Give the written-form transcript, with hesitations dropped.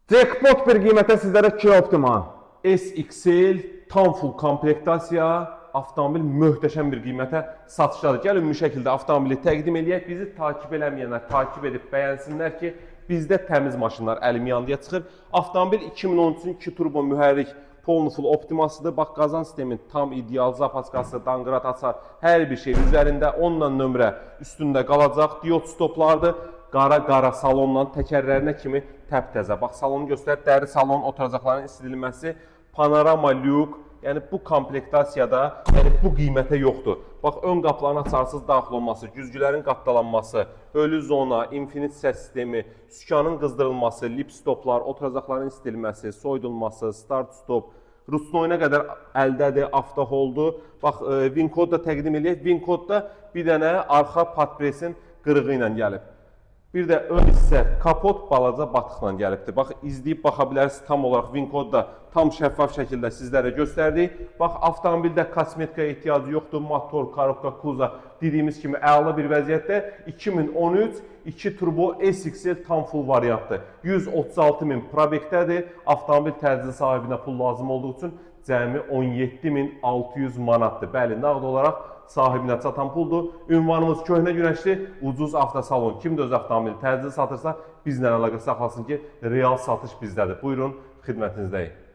Jackpot bir qiymətə sizlərə Kia Optima. SXL tam full komplektasiya avtomobil möhtəşəm bir qiymətə satışdadır. Gəlin ümumi şəkildə avtomobili təqdim eləyək. Bizi takib eləməyənlər takib edib bəyənsinlər ki, bizdə təmiz maşınlar əlimyandıya çıxır. Avtomobil 2013-ün 2 turbo mühərrik polnu full optimasıdır. Bax, qazan sistemin tam ideal, zapaskası, danqrat açar, hər bir şey üzərində, onunla nömrə üstündə qalacaq. Diod stoplardır. Qara-qara salonla təkərlərinə kimi təptəzə. Bax, salonu göstər, dəri salon, oturacaqların isitdilməsi, panorama lyuk, yəni bu komplektasiyada, yəni bu qiymətə yoxdur. Bax, ön qapıların açarsız daxil olması, güzgülərin qatdalanması, ölü zona, infinit səs sistemi, sükanın qızdırılması, lip stoplar, oturacaqların isitdilməsi, soyudulması, start stop, ruçnoyuna qədər əldədir, avtoholdur. Bax, VIN kod da təqdim eləyək. VIN kodda bir dənə arxa podpresin qırığı ilə gəlib. Bir də ön hissə kapot balaca batıqla gəlibdir. Bax, izləyib baxa bilərsiniz, tam olaraq VIN kod da tam şəffaf şəkildə sizlərə göstərdik. Bax, avtomobildə kosmetikaya ehtiyacı yoxdur. Motor, korobka, kuzov dediyimiz kimi əla bir vəziyyətdə 2013 2 turbo SXL tam full variantdır. 136 min probekdədir. Avtomobil təcili sahibinə pul lazım olduğu üçün cəmi 17.600 manatdır. Bəli, nağd olaraq sahibinə çatan puldur. Ünvanımız Köhnə Günəşli, ucuz avtosalon. Kim də öz avtomobili təcili satırsa, bizlə əlaqə saxlasın ki, real satış bizdədir. Buyurun, xidmətinizdəyik.